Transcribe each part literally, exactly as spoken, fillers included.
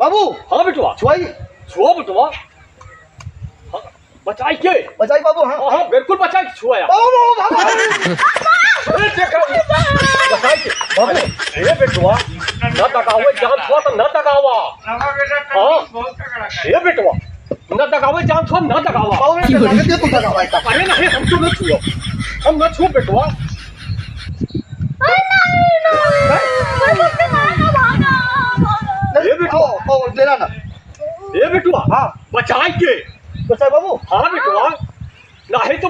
बाबू। हाँ बेटवा। छुआई। छुआ बेटवा। हाँ, बचाई के? बचाई बाबू, हाँ। हाँ, हाँ, बिल्कुल बचाई के छुआ यार। बाबू, बाबू, बाबू। ए, देखा। बचाई के? बाबू। ए बेटवा, ना दगावे जान छुआ तो ना दगावा। हाँ। ए बेटवा, ना दगावे जान छुआ, ना दगावा। बाबू, ये लागत है तू दगावा है का? अरे नहीं, हम तो ना छुआ। हम ना छुआ बेटवा। ए बेटवा। ओ, ओ, देना ना। ए बेटवा, हाँ। बचाई के। बचाई बाबू। हाँ बेटवा, नाहीं तो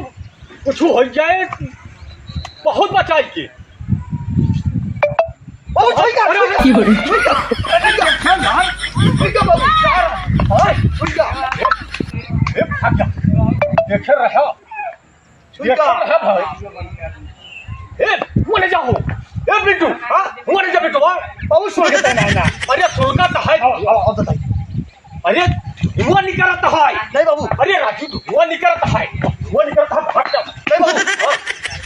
कुछ हो जाए, बहुत बचाई के। बाबू, सही कहा, अरे, सही कहा। अरे, सही कहा, सही कहा, बाबू, यार। हाँ, सही कहा। ए, भाग जा। देखे रहा। छुटका। ये कौन है भाई? ए, मने जाओ। ए, बिट्टू, हाँ? मने जा बेटवा। बाबू, सुन के तय नहीं ना। अरे, सुन का तो है। आओ, आओ, आओ, बताइए। अरे, धुआं निकलता है। नहीं बाबू। अरे, राजू, धुआं निकलता है। धुआं निकलता है, भाग जा। नहीं बाबू। हाँ?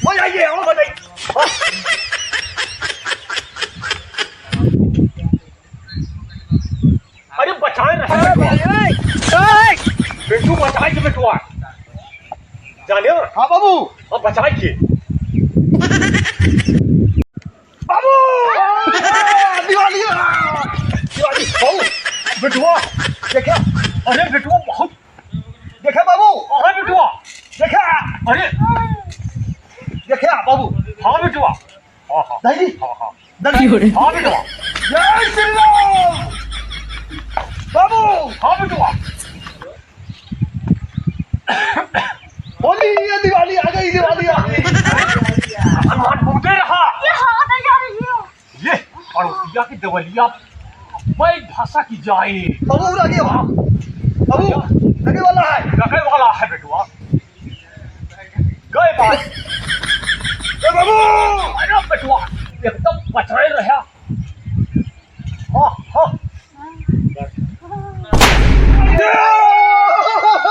मने आइए, आओ, बताइए। हाँ? अरे बचाए रहे। ए, ए, ए। बिट्टू बचाए के बेटवा। जाने हो? हाँ बाबू। हाँ बचाए के। बाबू। ए, दिवाली, आ, दिवाली। बाबू, बेटवा, देखा? अरे बेटवा बहुत। देखा बाबू? अरे बेटवा। देखा? अरे। देखा बाबू? हाँ बेटवा। हाँ, हाँ। दाई जी। हाँ, हाँ। दाई जी। हाँ, बेटवा। जय श्री राम। बाबू। हाँ, बेटवा। होली, ये दिवाली आ गई, दिवाली आ गई। हनुमान कूदे रहा। ये हाँ, दाई आ रही है। ये पड़ोसिया की देवलिया, मैं भाषा की जाए। बाबू, आ गया। बाबू, लगे वाला है। लगे वाला है, बेटवा। गए बात। ए बाबू! अरे बेटवा, एकदम बचाए रह्या। हाँ, हाँ।